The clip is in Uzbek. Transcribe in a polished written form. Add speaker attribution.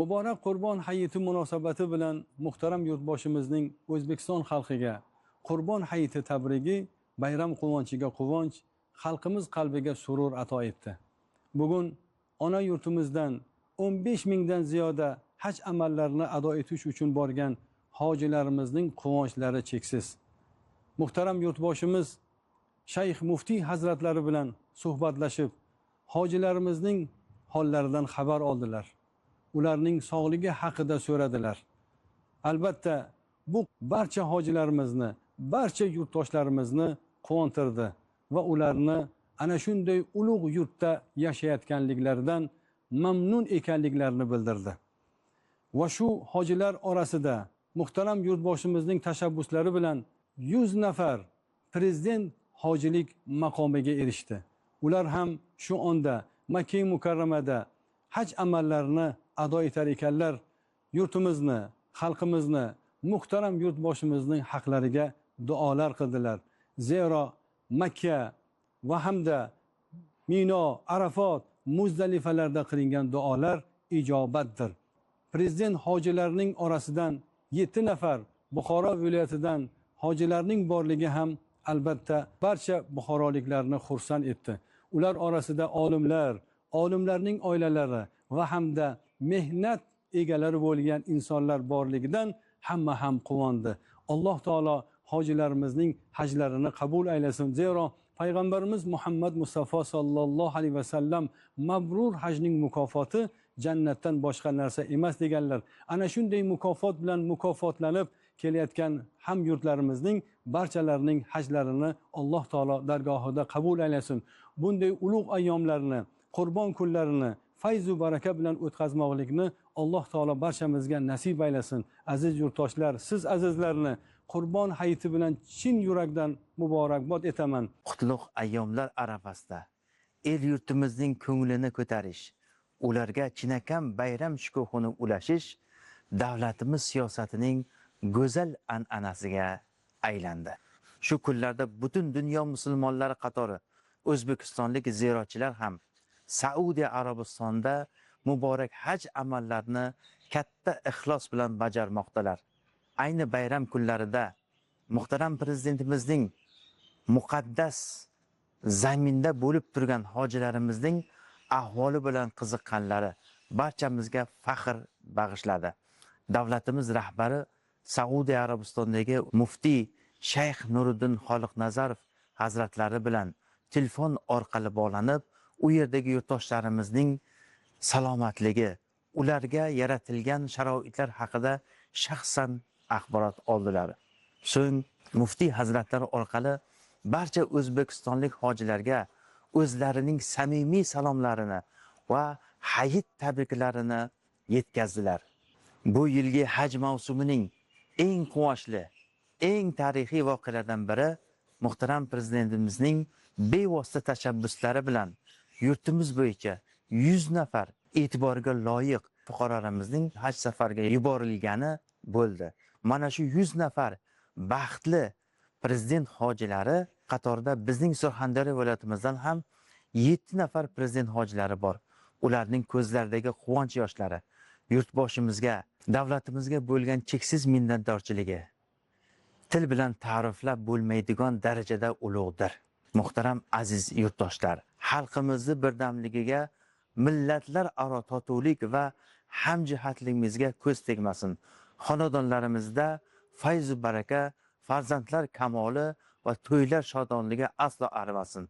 Speaker 1: Muborak Qurbon hayiti munosabati bilan muhtaram yurtboshimizning O'zbekiston xalqiga Qurbon hayiti tabrigi bayram quvonchiga quvonch, xalqimiz qalbiga surur ato etdi. Bugun ona yurtimizdan 15 mingdan ziyoda haj amallarini ado etish uchun borgan hojilarimizning quvonchlari cheksiz. Muhtaram yurtboshimiz Shayx Muftiy hazratlari bilan suhbatlashib, hojilarimizning hollaridan xabar oldilar. Ularning sog'ligi haqida so'radilar. Albatta, bu barcha hojilarimizni, barcha yurtdoshlarimizni quvontirdi va ularni ana shunday ulug' yurtda yashayotganliklaridan mamnun ekanliklarini bildirdi. Va shu hojilar orasida muhtaram yurtboshimizning tashabbuslari bilan 100 nafar prezident hojilik maqomiga erishdi. Ular ham shu onda Makka Mukarramada haj amallarini ado etar ekanlar, yurtimizni, xalqimizni, muhtaram yurtboshimizning haqlariga duolar qildilar. Zero Makka va hamda Mino, Arafot, Muzdalifalarda qilingan duolar ijobatdir. Prezident hojilarning orasidan 7 nafar Buxoro viloyatidan hojilarning borligi ham albatta barcha buxoroliklarni xursand etdi. Ular orasida olimlar, olimlarning oilalari va hamda mehnat egalari bo'lgan insonlar borligidan hamma ham quvondi. Alloh taolo hojilarimizning hajlarini qabul aylasin. Zero payg'ambarimiz Muhammad Mustafa sallallohu alayhi vasallam mabrur hajning mukofoti jannatdan boshqa narsa emas deganlar. Ana shunday mukofot bilan mukofotlanib kelayotgan ham yurtlarimizning barchalarining hajlarini Alloh taolo dargohida qabul aylasin. Bunday ulug' ayyomlarni, qurbon kunlarini fayzu baraka bilan o'tkazmoqlikni Alloh taolo barchamizga nasib aylasin. Aziz yurtdoshlar, siz azizlarni Qurbon hayiti bilan chin yurakdan muborakbod etaman.
Speaker 2: Qutlug' ayyomlar arafasida el yurtimizning ko'nglini ko'tarish, ularga chinakam bayram shukuhini ulashish davlatimiz siyosatining go'zal an'anasiga aylandi. Shu kunlarda butun dunyo musulmonlari qatori o'zbekistonlik ziyoratchilar ham Saudiya Arabistonida muborak haj amallarini katta ixlos bilan bajarmoqdalar. Ayni bayram kunlarida muhtaram prezidentimizning muqaddas zaminda bo'lib turgan hojilarimizning ahvoli bilan qiziqqanlari barchamizga faxr bag'ishladi. Davlatimiz rahbari Saudiya Arabistonidagi muftiy Shayx Nuriddin Xoliqnazarov hazratlari bilan telefon orqali bog'lanib, u yerdagi yurtdoshlarimizning salomatligi, ularga yaratilgan sharoitlar haqida shaxsan axborot oldilar. So'ng muftiy hazratlari orqali barcha o'zbekistonlik hojilarga o'zlarining samimiy salomlarini va hayit tabriklarini yetkazdilar. Bu yilgi haj mavsumining eng quvonchli, eng tarixiy voqealardan biri muhtaram prezidentimizning bevosita tashabbuslari bilan yurtimiz bo'yicha 100 nafar e'tiborga loyiq fuqarolarimizning haj safariga yuborilgani bo'ldi. Mana shu 100 nafar baxtli prezident hojilari qatorida bizning Surxondaryo viloyatimizdan ham 7 nafar prezident hojilari bor. Ularning ko'zlaridagi quvonch yoshlari, yurtboshimizga, davlatimizga bo'lgan cheksiz minnatdorchiligi til bilan ta'riflab bo'lmaydigan darajada ulug'dir. Muhtaram aziz yurtdoshlar, xalqimizni birdamligiga, millatlar aro totuvlik va hamjihatligimizga ko'z tegmasin. Xonadonlarimizda fayzu baraka, farzandlar kamoli va to'ylar shodonligi aslo arimasin.